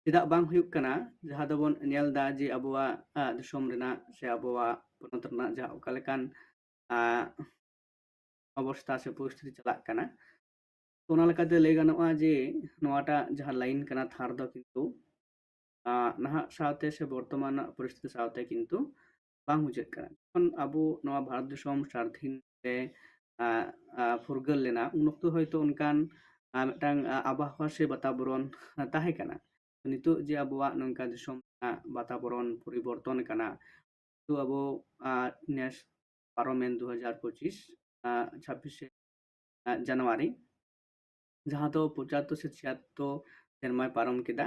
ᱪᱮᱫᱟᱜ ᱵᱟᱝ ᱦᱩᱭᱩᱜ ᱠᱟᱱᱟ? ᱡᱟᱦᱟᱸ ᱫᱚᱵᱚᱱ ᱧᱮᱞ ᱮᱫᱟ ᱡᱮ ᱟᱵᱚᱣᱟᱜ, ᱟ, ᱫᱤᱥᱚᱢ ᱨᱮᱱᱟᱜ ᱥᱮ ᱟᱵᱚᱣᱟᱜ ᱯᱚᱱᱚᱛ ᱨᱮᱱᱟᱜ ᱡᱟᱦᱟᱸ ᱚᱠᱟ ᱞᱮᱠᱟᱱ, ᱟ, ᱚᱵᱚᱥᱛᱷᱟ ᱥᱮ ᱯᱚᱨᱤᱥᱛᱷᱤᱛᱤ ᱪᱟᱞᱟᱜ ᱠᱟᱱᱟ, ᱛᱚ ᱚᱱᱟ ᱞᱮᱠᱟᱛᱮ ᱞᱟᱹᱭ ᱜᱟᱱᱚᱜᱼᱟ ᱡᱮ ᱱᱚᱣᱟᱴᱟᱜ ᱡᱟᱦᱟᱸ line ᱠᱟᱱᱟ ᱛᱷᱟᱨ ᱫᱚ ᱠᱤᱱᱛᱩ, ᱟ, ᱱᱟᱦᱟᱜ ᱥᱟᱶᱛᱮ ᱥᱮ ᱵᱚᱨᱛᱚᱢᱟᱱ ᱨᱮᱱᱟᱜ ᱯᱚᱨᱤᱥᱛᱷᱤᱛᱤ ᱥᱟᱶᱛᱮ ᱠᱤᱱᱛᱩ ᱵᱟᱝ ᱵᱩᱡᱷᱟᱹᱜ ᱠᱟᱱᱟ᱾ ᱡᱚᱠᱷᱚᱱ ᱟᱵᱚ ᱱᱚᱣᱟ ᱵᱷᱟᱨᱚᱛ ᱫᱤᱥᱚᱢ ᱥᱟᱹᱫᱷᱤᱱ ᱥᱮ, ᱟ, ᱟ, ᱯᱷᱩᱨᱜᱟᱹᱞ ᱞᱮᱱᱟ, ᱩᱱ ᱚᱠᱛᱚ ᱦᱚᱭᱛᱳ ᱚᱱᱠᱟᱱ, ᱟ, ᱢᱤᱫᱴᱟᱝ, ᱟ, ᱟᱵᱚᱦᱟᱣᱟ ᱥᱮ ᱵᱟᱛᱟᱵᱚᱨᱚᱱ ᱛᱟᱦᱮᱸ ᱠᱟᱱᱟ᱾ ᱱᱤᱛᱚᱜ ᱡᱮ ᱟᱵᱚᱣᱟᱜ ᱱᱚᱝᱠᱟ ᱫᱤᱥᱚᱢ ᱨᱮᱱᱟᱜ ᱵᱟᱛᱟᱵᱚᱨᱚᱱ ᱯᱚᱨᱤᱵᱚᱨᱛᱚᱱ ᱠᱟᱱᱟ, ᱛᱚ ᱟᱵᱚ, ᱟ, ᱱᱮᱥ ᱯᱟᱨᱚᱢᱮᱱ ᱫᱩ ᱦᱟᱡᱟᱨ ᱯᱚᱸᱪᱤᱥ, ᱟ, ᱪᱷᱟᱵᱵᱤᱥᱮ, ᱟ, ᱡᱟᱱᱩᱣᱟᱨᱤ, ᱡᱟᱦᱟᱸ ᱫᱚ ᱯᱚᱸᱪᱟᱛᱛᱳᱨ ᱥᱮ ᱪᱷᱤᱭᱟᱛᱛᱳᱨ ᱥᱮᱨᱢᱟᱭ ᱯᱟᱨᱚᱢ ᱠᱮᱫᱟ᱾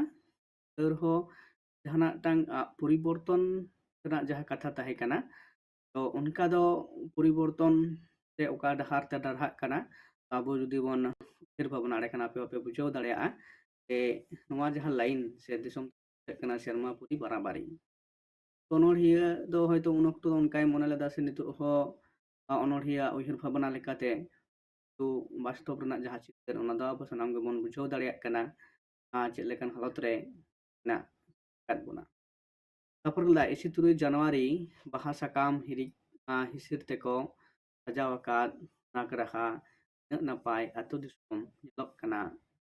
ᱛᱟᱹᱣ ᱨᱮᱦᱚᱸ ᱡᱟᱦᱟᱱᱟᱜ ᱢᱤᱫᱴᱟᱝ, ᱟ, ᱯᱚᱨᱤᱵᱚᱨᱛᱚᱱ ᱨᱮᱱᱟᱜ ᱡᱟᱦᱟᱸ ᱠᱟᱛᱷᱟ ᱛᱟᱦᱮᱸ ᱠᱟᱱᱟ, ᱛᱚ ᱚᱱᱠᱟ ᱫᱚ ᱯᱚᱨᱤᱵᱚᱨᱛᱚᱱ ᱥᱮ ᱚᱠᱟ ᱰᱟᱦᱟᱨ ᱛᱮ ᱰᱟᱨᱦᱟᱜ ᱠᱟᱱᱟ, ᱟᱵᱚ ᱡᱩᱫᱤ ᱵᱚᱱ ᱩᱭᱦᱟᱹᱨ ᱵᱷᱟᱵᱽᱱᱟ ᱮᱸᱰᱮᱠᱷᱟᱱ ᱟᱯᱮ ᱦᱚᱸᱯᱮ ᱵᱩᱡᱷᱟᱹᱣ ᱫᱟᱲᱮᱭᱟᱜᱼᱟ ᱡᱮ ᱱᱚᱣᱟ ᱡᱟᱦᱟᱸ line ᱥᱮ ᱫᱤᱥᱚᱢ ᱛᱟᱦᱮᱸ ᱠᱟᱱᱟ ᱥᱮᱨᱢᱟ ᱯᱩᱨᱤ ᱵᱟᱨᱟᱵᱟᱨᱤ᱾ ᱛᱚ ᱚᱱᱚᱬᱦᱤᱭᱟᱹ ᱫᱚ ᱦᱚᱭᱛᱳ ᱩᱱ ᱚᱠᱛᱚ ᱫᱚ ᱚᱱᱠᱟᱭ ᱢᱚᱱᱮ ᱞᱮᱫᱟ ᱥᱮ ᱱᱤᱛᱚᱜ ᱦᱚᱸ, ᱟ, ᱚᱱᱚᱬᱦᱤᱭᱟᱹ ᱩᱭᱦᱟᱹᱨ ᱵᱷᱟᱵᱽᱱᱟ ᱞᱮᱠᱟᱛᱮ ᱛᱚ ᱵᱟᱥᱛᱚᱵ ᱨᱮᱱᱟᱜ ᱡᱟᱦᱟᱸ ᱪᱤᱛᱟᱹᱨ, ᱚᱱᱟ ᱫᱚ ᱟᱵᱚ ᱥᱟᱱᱟᱢ ᱜᱮᱵᱚᱱ ᱵᱩᱡᱷᱟᱹᱣ ᱫᱟᱲᱮᱭᱟᱜ ᱠᱟᱱᱟ, ᱟ, ᱪᱮᱫ ᱞᱮᱠᱟᱱ ᱦᱟᱞᱚᱛ ᱨᱮ ᱢᱮᱱᱟᱜ ᱟᱠᱟᱫ ᱵᱚᱱᱟ᱾ ᱛᱟᱨᱯᱚᱨ ᱞᱮᱫᱟ ᱤᱥᱤ ᱛᱩᱨᱩᱭ ᱡᱟᱱᱩᱣᱟᱨᱤ ᱵᱟᱦᱟ ᱥᱟᱠᱟᱢ ᱦᱤᱨᱤᱡ, ᱟ, ᱦᱤᱥᱤᱨ ᱛᱮᱠᱚ ᱥᱟᱡᱟᱣ ᱟᱠᱟᱫ ᱱᱟᱜᱽᱨᱟᱦᱟ, ᱛᱤᱱᱟᱹᱜ ᱱᱟᱯᱟᱭ ᱟᱹᱛᱩ ᱫᱤᱥᱚᱢ ᱧᱮᱞᱚᱜ ᱠᱟᱱᱟ,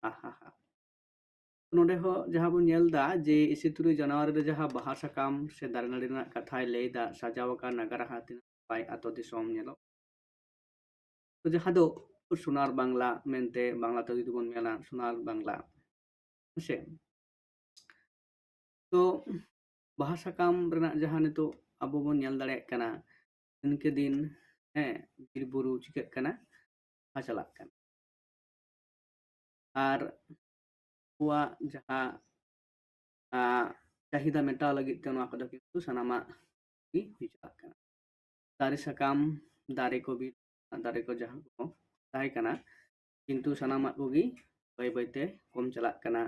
ᱟᱦᱟᱦᱟ᱾ ᱱᱚᱰᱮ ᱦᱚᱸ ᱡᱟᱦᱟᱸ ᱵᱚᱱ ᱧᱮᱞ ᱮᱫᱟ ᱡᱮ ᱤᱥᱤ ᱛᱩᱨᱩᱭ ᱡᱟᱱᱩᱣᱟᱨᱤ ᱨᱮ ᱡᱟᱦᱟᱸ ᱵᱟᱦᱟ ᱥᱟᱠᱟᱢ ᱥᱮ ᱫᱟᱨᱮ ᱱᱟᱹᱲᱤ ᱨᱮᱱᱟᱜ ᱠᱟᱛᱷᱟᱭ ᱞᱟᱹᱭ ᱮᱫᱟ, ᱥᱟᱡᱟᱣ ᱟᱠᱟᱱ ᱱᱟᱜᱟᱨᱟᱦᱟ ᱛᱤᱱᱟᱹᱜ ᱱᱟᱯᱟᱭ ᱟᱹᱛᱩ ᱫᱤᱥᱚᱢ ᱧᱮᱞᱚᱜ, ᱛᱚ ᱡᱟᱦᱟᱸ ᱫᱚ ᱥᱳᱱᱟᱨ ᱵᱟᱝᱞᱟ ᱢᱮᱱᱛᱮ ᱵᱟᱝᱞᱟ ᱛᱮ ᱡᱩᱫᱤ ᱵᱚᱱ ᱢᱮᱱᱟ ᱥᱳᱱᱟᱨ ᱵᱟᱝᱞᱟ, ᱦᱮᱸᱥᱮ? ᱛᱚ ᱵᱟᱦᱟ ᱥᱟᱠᱟᱢ ᱨᱮᱱᱟᱜ ᱡᱟᱦᱟᱸ ᱱᱤᱛᱚᱜ ᱟᱵᱚ ᱵᱚᱱ ᱧᱮᱞ ᱫᱟᱲᱮᱭᱟᱜ ᱠᱟᱱᱟ, ᱫᱤᱱᱠᱮ ᱫᱤᱱ, ᱦᱮᱸ, ᱵᱤᱨ ᱵᱩᱨᱩ ᱪᱤᱠᱟᱹᱜ ᱠᱟᱱᱟ, ᱞᱟᱦᱟ ᱪᱟᱞᱟᱜ ᱠᱟᱱᱟ᱾ ᱟᱨ ᱟᱵᱚᱣᱟᱜ ᱡᱟᱦᱟᱸ, ᱟ, ᱪᱟᱦᱤᱫᱟ ᱢᱮᱴᱟᱣ ᱞᱟᱹᱜᱤᱫ ᱛᱮ ᱱᱚᱣᱟ ᱠᱚᱫᱚ ᱠᱤᱱᱛᱩ ᱥᱟᱱᱟᱢᱟᱜ ᱜᱮ ᱦᱩᱭ ᱪᱟᱞᱟᱜ ᱠᱟᱱᱟ᱾ ᱫᱟᱨᱮ ᱥᱟᱠᱟᱢ, ᱫᱟᱨᱮ ᱠᱚ, ᱵᱤᱨ ᱫᱟᱨᱮ ᱠᱚ ᱡᱟᱦᱟᱸ ᱠᱚ ᱛᱟᱦᱮᱸ ᱠᱟᱱᱟ, ᱠᱤᱱᱛᱩ ᱥᱟᱱᱟᱢᱟᱜ ᱠᱚᱜᱮ ᱵᱟᱹᱭ ᱵᱟᱹᱭᱛᱮ ᱠᱚᱢ ᱪᱟᱞᱟᱜ ᱠᱟᱱᱟ᱾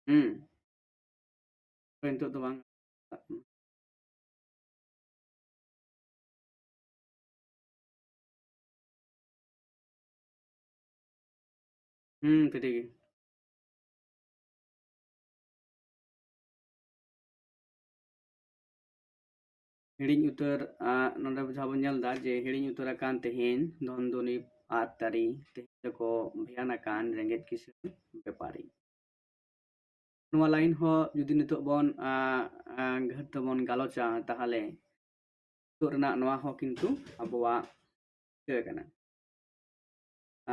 ᱦᱩᱸ᱾ ᱱᱤᱛᱚᱜ ᱫᱚ ᱵᱟᱝ᱾ ᱦᱩᱸ, ᱴᱷᱤᱠ ᱜᱮ᱾ ᱦᱤᱲᱤᱧ ᱩᱛᱟᱹᱨ, ᱟᱸ, ᱱᱚᱰᱮ ᱡᱟᱦᱟᱸ ᱵᱚᱱ ᱧᱮᱞ ᱮᱫᱟ ᱡᱮ ᱦᱤᱲᱤᱧ ᱩᱛᱟᱹᱨ ᱟᱠᱟᱱ ᱛᱮᱦᱮᱧ ᱫᱷᱚᱱ ᱫᱩᱨᱤᱵ ᱟᱫ ᱛᱟᱹᱨᱤ, ᱛᱮᱦᱮᱧ ᱫᱚᱠᱚ ᱵᱷᱮᱭᱟᱱ ᱟᱠᱟᱱ ᱨᱮᱸᱜᱮᱡ ᱠᱤᱥᱟᱹᱬ ᱵᱮᱯᱟᱨᱤ᱾ ᱱᱚᱣᱟ line ᱦᱚᱸ ᱡᱩᱫᱤ ᱱᱤᱛᱚᱜ ᱵᱚᱱ, ᱟᱸ, ᱟᱸ, ᱜᱷᱟᱹᱴ ᱛᱮᱵᱚᱱ ᱜᱟᱞᱚᱪᱟ, ᱛᱟᱦᱚᱞᱮ ᱱᱤᱛᱚᱜ ᱨᱮᱱᱟᱜ ᱱᱚᱣᱟ ᱦᱚᱸ ᱠᱤᱱᱛᱩ ᱟᱵᱚᱣᱟᱜ ᱤᱭᱟᱹ ᱠᱟᱱᱟ᱾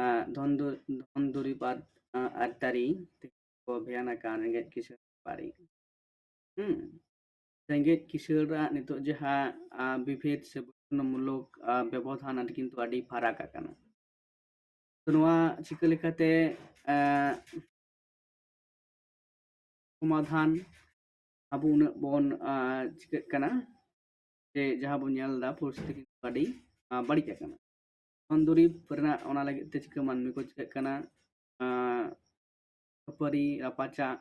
ᱟᱸ, ᱫᱷᱚᱱ ᱫᱩ-, ᱫᱷᱚᱱ ᱫᱩᱨᱤᱵ ᱟᱨ, ᱟᱸ, ᱟᱨ ᱛᱟᱹᱨᱤ ᱛᱮᱠᱚ ᱵᱷᱮᱭᱟᱱ ᱟᱠᱟᱱ ᱨᱮᱸᱜᱮᱡ ᱠᱤᱥᱟᱹᱬ ᱵᱮᱯᱟᱨᱤ᱾ ᱦᱩᱸ᱾ ᱨᱮᱸᱜᱮᱡ ᱠᱤᱥᱟᱹᱬᱟᱜ ᱱᱤᱛᱚᱜ ᱡᱟᱦᱟᱸ, ᱟᱸ, ᱵᱤᱵᱷᱮᱫ ᱥᱮ ᱵᱳᱪᱷᱚᱱᱚᱢᱩᱞᱚᱠ, ᱟᱸ, ᱵᱮᱵᱚᱫᱷᱟᱱ ᱟᱹᱰᱤ ᱠᱤᱱᱛᱩ ᱟᱹᱰᱤ ᱯᱷᱟᱨᱟᱠ ᱟᱠᱟᱱᱟ᱾ ᱛᱚ ᱱᱚᱣᱟ ᱪᱤᱠᱟᱹ ᱞᱮᱠᱟᱛᱮ, ᱟᱸ, ᱥᱚᱢᱟᱫᱷᱟᱱ ᱟᱵᱚ ᱩᱱᱟᱹᱜ ᱵᱚᱱ, ᱟᱸ, ᱪᱤᱠᱟᱹᱜ ᱠᱟᱱᱟ ᱡᱮ ᱡᱟᱦᱟᱸ ᱵᱚᱱ ᱧᱮᱞ ᱮᱫᱟ ᱯᱚᱨᱤᱥᱛᱷᱤᱛᱤ ᱠᱤᱱᱛᱩ ᱟᱹᱰᱤ, ᱟᱸ, ᱵᱟᱹᱲᱤᱡ ᱟᱠᱟᱱᱟ᱾ ᱫᱷᱚᱱ ᱫᱩᱨᱤᱵ ᱨᱮᱱᱟᱜ ᱚᱱᱟ ᱞᱟᱹᱜᱤᱫ ᱛᱮ ᱪᱤᱠᱟᱹ ᱢᱟᱹᱱᱢᱤ ᱠᱚ ᱪᱤᱠᱟᱹᱜ ᱠᱟᱱᱟ, ᱟᱸ, ᱠᱷᱟᱹᱯᱟᱹᱨᱤ ᱨᱟᱯᱟᱪᱟᱜ,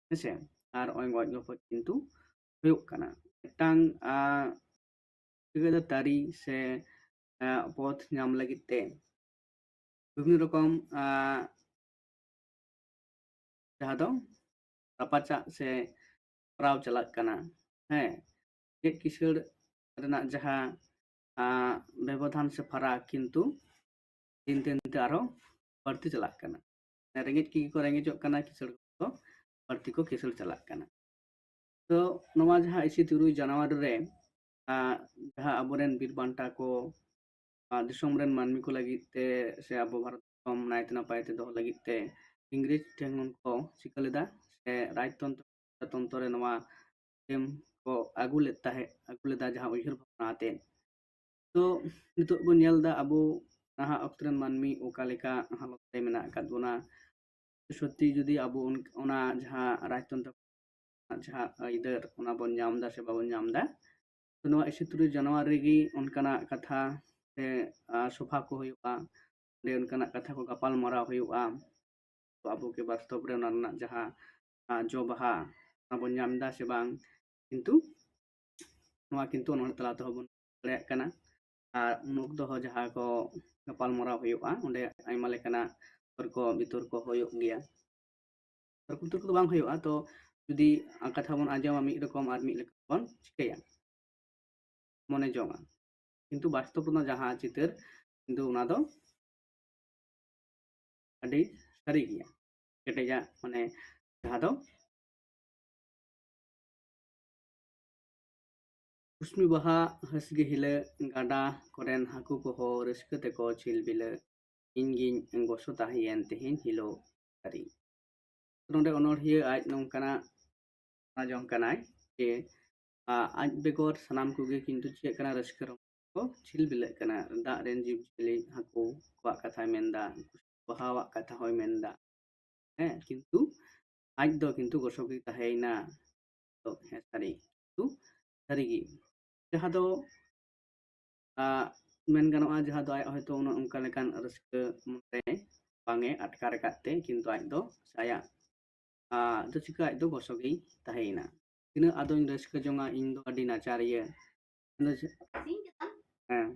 ᱦᱮᱸᱥᱮ, ᱟᱨ ᱱᱚᱜᱼᱚᱭ ᱜᱚᱡ ᱜᱚᱯᱚᱡ ᱠᱤᱱᱛᱩ ᱦᱩᱭᱩᱜ ᱠᱟᱱᱟ᱾ ᱢᱤᱫᱴᱟᱝ, ᱟᱸ, ᱪᱤᱠᱟᱹ ᱫᱚ ᱛᱟᱹᱨᱤ ᱥᱮ, ᱟᱸ, ᱯᱚᱛᱷ ᱧᱟᱢ ᱞᱟᱹᱜᱤᱫ ᱛᱮ ᱵᱤᱵᱷᱤᱱᱱᱚ ᱨᱚᱠᱚᱢ, ᱟᱸ, ᱡᱟᱦᱟᱸ ᱫᱚ ᱨᱟᱯᱟᱪᱟᱜ ᱥᱮ ᱯᱟᱨᱟᱣ ᱪᱟᱞᱟᱜ ᱠᱟᱱᱟ᱾ ᱦᱮᱸ, ᱨᱮᱸᱜᱮᱡ ᱠᱤᱥᱟᱹᱬ ᱨᱮᱱᱟᱜ ᱡᱟᱦᱟᱸ, ᱟᱸ, ᱵᱮᱵᱚᱫᱷᱟᱱ ᱥᱮ ᱯᱷᱟᱨᱟᱠ ᱠᱤᱱᱛᱩ ᱫᱤᱱ ᱫᱤᱱ ᱛᱮ ᱟᱨᱦᱚᱸ ᱵᱟᱹᱲᱛᱤ ᱪᱟᱞᱟᱜ ᱠᱟᱱᱟ᱾ ᱨᱮᱸᱜᱮᱡ ᱠᱚᱜᱮ ᱠᱚ ᱨᱮᱸᱜᱮᱡᱚᱜ ᱠᱟᱱᱟ, ᱠᱤᱥᱟᱹᱬ ᱠᱚ ᱵᱟᱹᱲᱛᱤ ᱠᱚ ᱠᱤᱥᱟᱹᱬ ᱪᱟᱞᱟᱜ ᱠᱟᱱᱟ᱾ ᱛᱚ ᱱᱚᱣᱟ ᱡᱟᱦᱟᱸ ᱤᱥᱤ ᱛᱩᱨᱩᱭ ᱡᱟᱱᱩᱣᱟᱨᱤ ᱨᱮ, ᱟᱸ, ᱡᱟᱦᱟᱸ ᱟᱵᱚᱨᱮᱱ ᱵᱤᱨ ᱵᱟᱱᱴᱟ ᱠᱚ, ᱟᱸ, ᱫᱤᱥᱚᱢ ᱨᱮᱱ ᱢᱟᱹᱱᱢᱤ ᱠᱚ ᱞᱟᱹᱜᱤᱫ ᱛᱮ ᱥᱮ ᱟᱵᱚ ᱵᱷᱟᱨᱚᱛ ᱫᱤᱥᱚᱢ ᱱᱟᱭᱛᱮ ᱱᱟᱯᱟᱭ ᱛᱮ ᱫᱚᱦᱚ ᱞᱟᱹᱜᱤᱫ ᱛᱮ ᱤᱝᱨᱮᱡᱽ ᱴᱷᱮᱱ ᱠᱷᱚᱱ ᱠᱚ ᱪᱤᱠᱟᱹ ᱞᱮᱫᱟ ᱥᱮ ᱨᱟᱡᱽᱛᱚᱱᱛᱨᱚ ᱛᱚᱱᱛᱨᱚ ᱨᱮ ᱱᱚᱣᱟ system ᱠᱚ ᱟᱹᱜᱩ ᱞᱮᱫ ᱛᱟᱦᱮᱸᱫ, ᱟᱹᱜᱩ ᱞᱮᱫᱟ ᱡᱟᱦᱟᱸ ᱩᱭᱦᱟᱹᱨ ᱵᱷᱟᱵᱽᱱᱟ ᱟᱛᱮ᱾ ᱛᱚ ᱱᱤᱛᱚᱜ ᱵᱚᱱ ᱧᱮᱞ ᱮᱫᱟ ᱟᱵᱚ ᱱᱟᱦᱟᱜ ᱚᱠᱛᱚ ᱨᱮᱱ ᱢᱟᱹᱱᱢᱤ ᱚᱠᱟ ᱞᱮᱠᱟ ᱦᱟᱞᱚᱛ ᱨᱮ ᱢᱮᱱᱟᱜ ᱟᱠᱟᱫ ᱵᱚᱱᱟ᱾ ᱥᱚᱛᱛᱤ ᱡᱩᱫᱤ ᱟᱵᱚ ᱚᱱ-, ᱚᱱᱟ ᱡᱟᱦᱟᱸ ᱨᱟᱡᱽᱛᱚᱱᱛᱨᱚ ᱡᱟᱦᱟᱸ ᱟᱹᱭᱫᱟᱹᱨ ᱚᱱᱟ ᱵᱚᱱ ᱧᱟᱢ ᱮᱫᱟ ᱥᱮ ᱵᱟᱵᱚᱱ ᱧᱟᱢ ᱮᱫᱟ, ᱛᱚ ᱱᱚᱣᱟ ᱤᱥᱤ ᱛᱩᱨᱩᱭ ᱡᱟᱱᱩᱣᱟᱨᱤ ᱨᱮᱜᱮ ᱚᱱᱠᱟᱱᱟᱜ ᱠᱟᱛᱷᱟ ᱥᱮ ᱥᱚᱵᱷᱟ ᱠᱚ ᱦᱩᱭᱩᱜᱼᱟ, ᱚᱸᱰᱮ ᱚᱱᱠᱟᱱᱟᱜ ᱠᱟᱛᱷᱟ ᱠᱚ ᱜᱟᱯᱟᱞ ᱢᱟᱨᱟᱣ ᱦᱩᱭᱩᱜᱼᱟ᱾ ᱛᱚ ᱟᱵᱚ ᱜᱮ ᱵᱟᱥᱛᱚᱵ ᱨᱮ ᱚᱱᱟ ᱨᱮᱱᱟᱜ ᱡᱟᱦᱟᱸ ᱡᱚ ᱵᱟᱦᱟ ᱚᱱᱟ ᱵᱚᱱ ᱧᱟᱢ ᱮᱫᱟ ᱥᱮ ᱵᱟᱝ, ᱠᱤᱱᱛᱩ ᱱᱚᱣᱟ ᱠᱤᱱᱛᱩ ᱚᱱᱚᱬᱦᱮ ᱛᱟᱞᱟ ᱛᱮᱦᱚᱸ ᱵᱚᱱ ᱫᱟᱲᱮᱭᱟᱜ ᱠᱟᱱᱟ᱾ ᱟᱨ ᱩᱱ ᱚᱠᱛᱚ ᱦᱚᱸ ᱡᱟᱦᱟᱸ ᱠᱚ ᱜᱟᱯᱟᱞ ᱢᱟᱨᱟᱣ ᱦᱩᱭᱩᱜᱼᱟ, ᱚᱸᱰᱮ ᱟᱭᱢᱟ ᱞᱮᱠᱟᱱᱟᱜ ᱛᱚᱨᱠᱚ ᱵᱤᱛᱚᱨᱠᱚ ᱦᱩᱭᱩᱜ ᱜᱮᱭᱟ᱾ ᱛᱚᱨᱠᱚ ᱵᱤᱛᱚᱨᱠᱚ ᱫᱚ ᱵᱟᱝ ᱦᱩᱭᱩᱜᱼᱟ, ᱛᱚ ᱡᱩᱫᱤ ᱠᱟᱛᱷᱟ ᱵᱚᱱ ᱟᱸᱡᱚᱢᱟ ᱢᱤᱫ ᱨᱚᱠᱚᱢ ᱟᱨ ᱢᱤᱫ ᱞᱮᱠᱟ ᱵᱚᱱ ᱪᱤᱠᱟᱹᱭᱟ, ᱢᱚᱱᱮ ᱡᱚᱝᱟ᱾ ᱠᱤᱱᱛᱩ ᱵᱟᱥᱛᱚᱵ ᱨᱮᱱᱟᱜ ᱡᱟᱦᱟᱸ ᱪᱤᱛᱟᱹᱨ, ᱠᱤᱱᱛᱩ ᱚᱱᱟ ᱫᱚ ᱟᱹᱰᱤ ᱥᱟᱹᱨᱤ ᱜᱮᱭᱟ, ᱠᱮᱴᱮᱡᱟᱜ, ᱢᱟᱱᱮ ᱡᱟᱦᱟᱸ ᱫᱚ ᱠᱩᱥᱢᱤ ᱵᱟᱦᱟ ᱦᱟᱹᱥᱜᱤ ᱦᱤᱞᱟᱹᱜ, ᱜᱟᱰᱟ ᱠᱚᱨᱮᱱ ᱦᱟᱹᱠᱩ ᱠᱚᱦᱚᱸ ᱨᱟᱹᱥᱠᱟᱹ ᱛᱮᱠᱚ ᱪᱷᱤᱞᱵᱤᱞᱟᱹᱜ, ᱤᱧ ᱜᱤᱧ ᱜᱚᱥᱚ ᱛᱟᱦᱮᱸᱭᱮᱱ ᱛᱮᱦᱮᱧ ᱦᱤᱞᱳᱜ ᱫᱷᱟᱹᱨᱤᱡ᱾ ᱱᱚᱰᱮ ᱚᱱᱚᱬᱦᱤᱭᱟᱹ ᱟᱡ ᱱᱚᱝᱠᱟᱱᱟᱜ ᱡᱚᱝ ᱠᱟᱱᱟᱭ ᱡᱮ, ᱟ, ᱟᱡ ᱵᱮᱜᱚᱨ ᱥᱟᱱᱟᱢ ᱠᱚᱜᱮ ᱠᱤᱱᱛᱩ ᱪᱮᱫ ᱠᱟᱱᱟ, ᱨᱟᱹᱥᱠᱟᱹ ᱨᱚᱢᱚᱡᱽ ᱠᱚ ᱪᱷᱤᱞᱵᱤᱞᱟᱹᱜ ᱠᱟᱱᱟ᱾ ᱫᱟᱜ ᱨᱮᱱ ᱡᱤᱵᱽᱼᱡᱤᱭᱟᱹᱞᱤ, ᱦᱟᱹᱠᱩ ᱠᱚᱣᱟᱜ ᱠᱟᱛᱷᱟᱭ ᱢᱮᱱᱫᱟ, ᱵᱟᱦᱟᱣᱟᱜ ᱠᱟᱛᱷᱟ ᱦᱚᱸᱭ ᱢᱮᱱᱫᱟ᱾ ᱦᱮᱸ, ᱠᱤᱱᱛᱩ ᱟᱡ ᱫᱚ ᱠᱤᱱᱛᱩ ᱜᱚᱥᱚ ᱜᱮ ᱛᱟᱦᱮᱸᱭᱮᱱᱟ᱾ ᱛᱚ ᱦᱮᱸ, ᱥᱟᱹᱨᱤ, ᱠᱤᱱᱛᱩ ᱥᱟᱹᱨᱤᱜᱮ, ᱡᱟᱦᱟᱸ ᱫᱚ, ᱟ, ᱢᱮᱱ ᱜᱟᱱᱚᱜᱼᱟ, ᱡᱟᱦᱟᱸ ᱫᱚ ᱟᱡ ᱦᱚᱭᱛᱳ ᱩᱱᱟᱹᱜ ᱚᱱᱠᱟ ᱞᱮᱠᱟᱱ ᱨᱟᱹᱥᱠᱟᱹ ᱢᱚᱱᱮ ᱵᱟᱝ ᱮ ᱟᱴᱠᱟᱨ ᱟᱠᱟᱫ ᱛᱮ, ᱠᱤᱱᱛᱩ ᱟᱡ ᱫᱚ ᱟᱭᱟᱜ, ᱟ, ᱫᱚ ᱪᱤᱠᱟᱹ, ᱟᱡ ᱫᱚ ᱜᱚᱥᱚ ᱜᱮᱭ ᱛᱟᱦᱮᱸᱭᱮᱱᱟ᱾ ᱛᱤᱱᱟᱹᱜ ᱟᱫᱚᱧ ᱨᱟᱹᱥᱠᱟᱹ ᱡᱚᱝᱟ, ᱤᱧ ᱫᱚ ᱟᱹᱰᱤ ᱱᱟᱪᱟᱨᱤᱭᱟᱹ᱾ ᱟᱫᱚ ᱪᱮᱫ? ᱦᱮᱸ,